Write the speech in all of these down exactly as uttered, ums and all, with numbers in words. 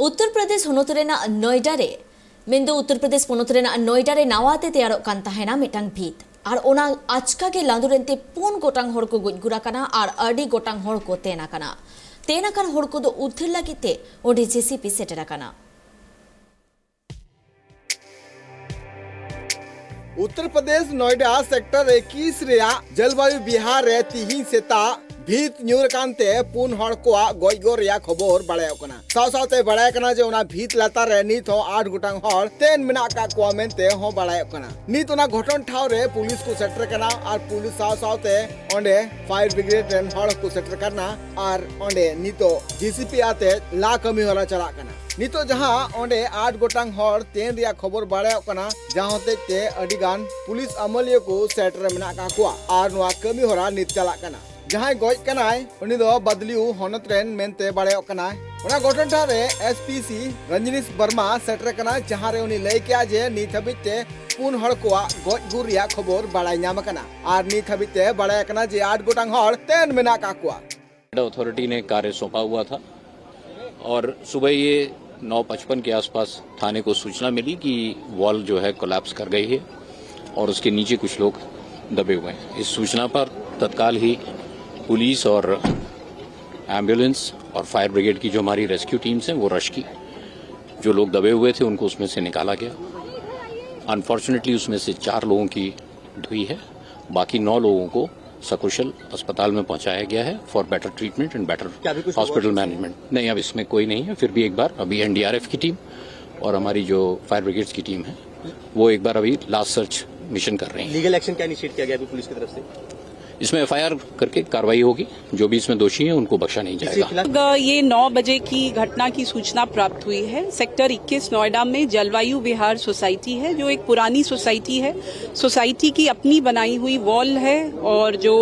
ᱩᱛᱛᱚᱨ ᱯᱨᱚᱫᱮᱥ ᱦᱚᱱᱚᱛ ᱨᱮᱱᱟᱜ ᱱᱚᱭᱰᱟ ᱨᱮ, ᱢᱮᱱᱫᱚ ᱩᱛᱛᱚᱨ ᱯᱨᱚᱫᱮᱥ ᱯᱚᱱᱚᱛ ᱨᱮᱱᱟᱜ ᱱᱚᱭᱰᱟ ᱨᱮ ᱱᱟᱣᱟ ᱛᱮ ᱛᱮᱭᱟᱨᱚᱜ ᱠᱟᱱ ᱛᱟᱦᱮᱱᱟ ᱢᱤᱫᱴᱟᱝ ᱵᱷᱤᱛ, ᱟᱨ ᱚᱱᱟ ᱟᱪᱠᱟ ᱜᱮ ᱞᱟᱸᱫᱩᱨ ᱮᱱᱛᱮ ᱯᱩᱱ ᱜᱚᱴᱟᱝ ᱦᱚᱲ ᱠᱚ ᱜᱚᱡ ᱜᱩᱨ ᱟᱠᱟᱱᱟ ᱟᱨ ᱟᱹᱰᱤ ᱜᱚᱴᱟᱝ ᱦᱚᱲ ᱠᱚ ᱛᱮᱱ ᱟᱠᱟᱱᱟ᱾ ᱛᱮᱱ ᱟᱠᱟᱱ ᱦᱚᱲ ᱠᱚᱫᱚ ᱩᱫᱽᱫᱷᱟᱹᱨ ᱞᱟᱹᱜᱤᱫ ᱛᱮ ᱚᱸᱰᱮ ᱡᱮᱥᱤᱯᱤ ᱥᱮᱴᱮᱨ ᱟᱠᱟᱱᱟ᱾ ᱩᱛᱛᱚᱨ ᱯᱨᱚᱫᱮᱥ ᱱᱚᱭᱰᱟ ᱥᱮᱠᱴᱚᱨ ᱮᱠᱤᱥ ᱨᱮᱭᱟᱜ ᱡᱚᱞᱣᱟᱭᱩ ᱵᱤᱦᱟᱨ ᱨᱮ ᱛᱤᱦᱤᱧ ᱥᱮᱛᱟᱜ ᱵᱷᱤᱛ ᱧᱩᱨ ᱟᱠᱟᱱ ᱛᱮ ᱯᱩᱱ ᱦᱚᱲ ᱠᱚᱣᱟᱜ ᱜᱚᱡ ᱜᱚᱨ ᱨᱮᱭᱟᱜ ᱠᱷᱚᱵᱚᱨ ᱵᱟᱲᱟᱭᱚᱜ ᱠᱟᱱᱟ᱾ ᱥᱟᱶ ᱥᱟᱶᱛᱮ ᱵᱟᱲᱟᱭ ᱠᱟᱱᱟ ᱡᱮ ᱚᱱᱟ ᱵᱷᱤᱛ ᱞᱟᱛᱟᱨ ᱨᱮ ᱱᱤᱛ ᱦᱚᱸ ᱟᱴ ᱜᱚᱴᱟᱝ ᱦᱚᱲ ᱛᱮᱱ ᱢᱮᱱᱟᱜ ᱟᱠᱟᱫ ᱠᱚᱣᱟ ᱢᱮᱱᱛᱮ ᱦᱚᱸ ᱵᱟᱲᱟᱭᱚᱜ ᱠᱟᱱᱟ᱾ ᱱᱤᱛ ᱚᱱᱟ ᱜᱷᱚᱴᱚᱱ ᱴᱷᱟᱶ ᱨᱮ ᱯᱩᱞᱤᱥ ᱠᱚ ᱥᱮᱴᱮᱨ ᱠᱟᱱᱟ ᱟᱨ ᱯᱩᱞᱤᱥ ᱥᱟᱶ ᱥᱟᱶᱛᱮ ᱚᱸᱰᱮ ᱯᱷᱟᱭᱟᱨ ᱵᱨᱤᱜᱮᱰ ᱨᱮᱱ ᱦᱚᱲ ᱦᱚᱸᱠᱚ ᱥᱮᱴᱮᱨ ᱠᱟᱱᱟ ᱟᱨ ᱚᱸᱰᱮ ᱱᱤᱛᱚᱜ ᱡᱮᱥᱤᱯᱤ ᱟᱛᱮ ᱞᱟ ᱠᱟᱹᱢᱤ ᱦᱚᱨᱟ ᱪᱟᱞᱟᱜ ᱠᱟᱱᱟ᱾ ᱱᱤᱛᱚᱜ ᱡᱟᱦᱟᱸ ᱚᱸᱰᱮ ᱟᱴ ᱜᱚᱴᱟᱝ ᱦᱚᱲ ᱛᱮᱱ ᱨᱮᱭᱟᱜ ᱠᱷᱚᱵᱚᱨ ᱵᱟᱲᱟᱭᱚᱜ ᱠᱟᱱᱟ, ᱡᱟᱦᱟᱸ ᱦᱚᱛᱮᱡ ᱛᱮ ᱟᱹᱰᱤ ᱜᱟᱱ ᱯᱩᱞᱤᱥ ᱟᱹᱢᱟᱹᱞᱤᱭᱟᱹ ᱠᱚ ᱥᱮᱴᱮᱨ ᱢᱮᱱᱟᱜ ᱟᱠᱟᱫ ᱠᱚᱣᱟ ᱟᱨ ᱱᱚᱣᱟ ᱠᱟᱹᱢᱤ ᱦᱚᱨᱟ ᱱᱤᱛ ᱪᱟᱞᱟᱜ ᱠᱟᱱᱟ᱾ ᱡᱟᱦᱟᱸᱭ ᱜᱚᱡ ᱠᱟᱱᱟᱭ, ᱩᱱᱤ ᱫᱚ ᱵᱟᱫᱽᱞᱤᱭᱩ ᱦᱚᱱᱚᱛ ᱨᱮᱱ ᱢᱮᱱᱛᱮ ᱵᱟᱲᱟᱭᱚᱜ ᱠᱟᱱᱟᱭ᱾ ᱚᱱᱟ ᱜᱷᱚᱴᱚᱱ ᱴᱷᱟᱶ ᱨᱮ ᱮᱥ ᱯᱤ ᱥᱤ ᱨᱚᱡᱽᱱᱤᱥ ᱵᱟᱨᱢᱟ ᱥᱮᱴᱮᱨ ᱟᱠᱟᱱᱟ, ᱡᱟᱦᱟᱸ ᱨᱮ ᱩᱱᱤ ᱞᱟᱹᱭ ᱠᱮᱜᱼᱟ ᱡᱮ ᱱᱤᱛ ᱦᱟᱹᱵᱤᱡ ᱛᱮ ᱯᱩᱱ ᱦᱚᱲ ᱠᱚᱣᱟᱜ ᱜᱚᱡ ᱜᱩᱨ ᱨᱮᱭᱟᱜ ᱠᱷᱚᱵᱚᱨ ᱵᱟᱲᱟᱭ ᱧᱟᱢ ᱟᱠᱟᱱᱟ ᱟᱨ ᱱᱤᱛ ᱦᱟᱹᱵᱤᱡ ᱛᱮ ᱵᱟᱲᱟᱭ ᱟᱠᱟᱱᱟ ᱡᱮ ᱟᱴ ᱜᱚᱴᱟᱝ ᱦᱚᱲ ᱛᱮᱱ ᱢᱮᱱᱟᱜ ᱟᱠᱟᱫ ᱠᱚᱣᱟ᱾ अथॉरिटी ने कार्य सौंपा हुआ था और सुबह ये नौ पचपन के आसपास थाने को सूचना मिली कि वॉल जो है कोलैप्स कर गई है और उसके नीचे कुछ लोग दबे हुए हैं। इस सूचना पर तत्काल ही पुलिस और एम्बुलेंस और फायर ब्रिगेड की जो हमारी रेस्क्यू टीम्स हैं, वो रश की। जो लोग दबे हुए थे, उनको उसमें से निकाला गया। अनफॉर्चुनेटली, उसमें से चार लोगों की डेथ हुई है। बाकी नौ लोगों को सकुशल अस्पताल में पहुंचाया गया है for better treatment and better hospital management। नहीं, अब इसमें कोई नहीं है। फिर भी एक बार अभी एनडीआरएफ की टीम और हमारी जो फायर ब्रिगेड्स की टीम है, वो एक बार अभी लास्ट सर्च मिशन कर रहे हैं। लीगल एक्शन क्या इनिशिएट किया गया अभी पुलिस की तरफ से? इसमें एफआईआर करके कार्रवाई होगी। जो भी इसमें दोषी हैं, उनको बख्शा नहीं जाएगा। ये नौ बजे की घटना की सूचना प्राप्त हुई है। सेक्टर इक्कीस नोएडा में जलवायु विहार सोसाइटी है, जो एक पुरानी सोसाइटी है। सोसाइटी की अपनी बनाई हुई वॉल है और जो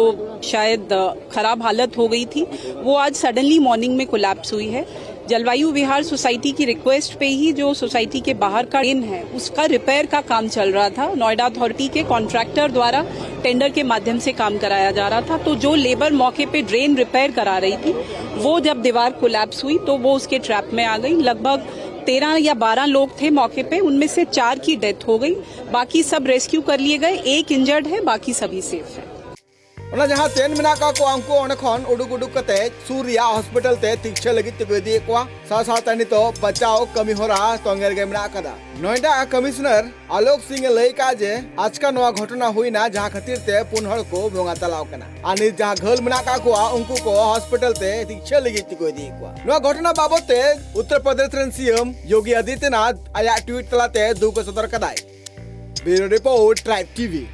शायद खराब हालत हो गई थी, वो आज सडनली मॉर्निंग में कोलैप्स हुई है। जलवायु विहार सोसाइटी की रिक्वेस्ट पे ही जो सोसाइटी के बाहर का ड्रेन है, उसका रिपेयर का काम चल रहा था। नोएडा अथॉरिटी के कॉन्ट्रैक्टर द्वारा टेंडर के माध्यम से काम कराया जा रहा था। तो जो लेबर मौके पे ड्रेन रिपेयर करा रही थी, वो जब दीवार कोलैप्स हुई तो वो उसके ट्रैप में आ गई। लगभग तेरह या बारह लोग थे मौके पे, उनमें से चार की डेथ हो गई, बाकी सब रेस्क्यू कर लिए गए। एक इंजर्ड है, बाकी सभी सेफ है। ᱚᱱᱟ ᱡᱟᱦᱟᱸ ᱛᱮᱱ ᱢᱮᱱᱟᱜ ᱠᱟᱜ ᱠᱚᱣᱟ, ᱩᱱᱠᱩ ᱚᱸᱰᱮ ᱠᱷᱚᱱ ᱩᱰᱩᱠ ᱩᱰᱩᱠ ᱠᱟᱛᱮ ᱥᱩᱨ ᱨᱮᱭᱟᱜ ᱦᱚᱥᱯᱤᱴᱟᱞ ᱛᱮ ᱛᱤᱠᱪᱷᱟᱹ ᱞᱟᱹᱜᱤᱫ ᱛᱮᱠᱚ ᱤᱫᱤᱭᱮᱫ ᱠᱚᱣᱟ᱾ ᱥᱟᱶ ᱥᱟᱶᱛᱮ ᱱᱤᱛᱚᱜ ᱵᱟᱪᱟᱣ ᱠᱟᱹᱢᱤ ᱦᱚᱨᱟ ᱛᱚᱸᱜᱮ ᱨᱮᱜᱮ ᱢᱮᱱᱟᱜ ᱟᱠᱟᱫᱟ᱾ ᱱᱚᱭᱰᱟ ᱠᱚᱢᱤᱥᱚᱱᱟᱨ ᱟᱞᱳᱠ ᱥᱤᱝ ᱮ ᱞᱟᱹᱭ ᱠᱟᱜᱼᱟ ᱡᱮ ᱟᱪᱠᱟ ᱱᱚᱣᱟ ᱜᱷᱚᱴᱚᱱᱟ ᱦᱩᱭᱱᱟ, ᱡᱟᱦᱟᱸ ᱠᱷᱟᱹᱛᱤᱨ ᱛᱮ ᱯᱩᱱ ᱦᱚᱲ ᱠᱚ ᱵᱚᱸᱜᱟ ᱛᱟᱞᱟᱣ ᱠᱟᱱᱟ᱾ ᱟᱨ ᱱᱤᱛ ᱡᱟᱦᱟᱸ ᱜᱷᱟᱹᱞ ᱢᱮᱱᱟᱜ ᱠᱟᱜ ᱠᱚᱣᱟ, ᱩᱱᱠᱩ ᱠᱚ ᱦᱚᱥᱯᱤᱴᱟᱞ ᱛᱮ ᱛᱤᱠᱪᱷᱟᱹ ᱞᱟᱹᱜᱤᱫ ᱛᱮᱠᱚ ᱤᱫᱤᱭᱮᱫ ᱠᱚᱣᱟ᱾ ᱱᱚᱣᱟ ᱜᱷᱚᱴᱚᱱᱟ ᱵᱟᱵᱚᱛ ᱛᱮ ᱩᱛᱛᱚᱨ ᱯᱨᱚᱫᱮᱥ ᱨᱮᱱ ᱥᱤ ᱮᱢ ᱭᱳᱜᱤ ᱟᱫᱤᱛᱭᱚᱱᱟᱛᱷ ᱟᱭᱟᱜ ᱴᱩᱭᱤᱴ ᱛᱟᱞᱟᱛᱮ ᱫᱩᱠ ᱮ ᱥᱚᱫᱚᱨ ᱠᱟᱫᱟᱭ᱾ ᱵᱤᱭᱩᱨᱳ ᱨᱤᱯᱳᱨᱴ, ᱴᱨᱟᱭᱤᱵᱽ ᱴᱤᱵᱷᱤ᱾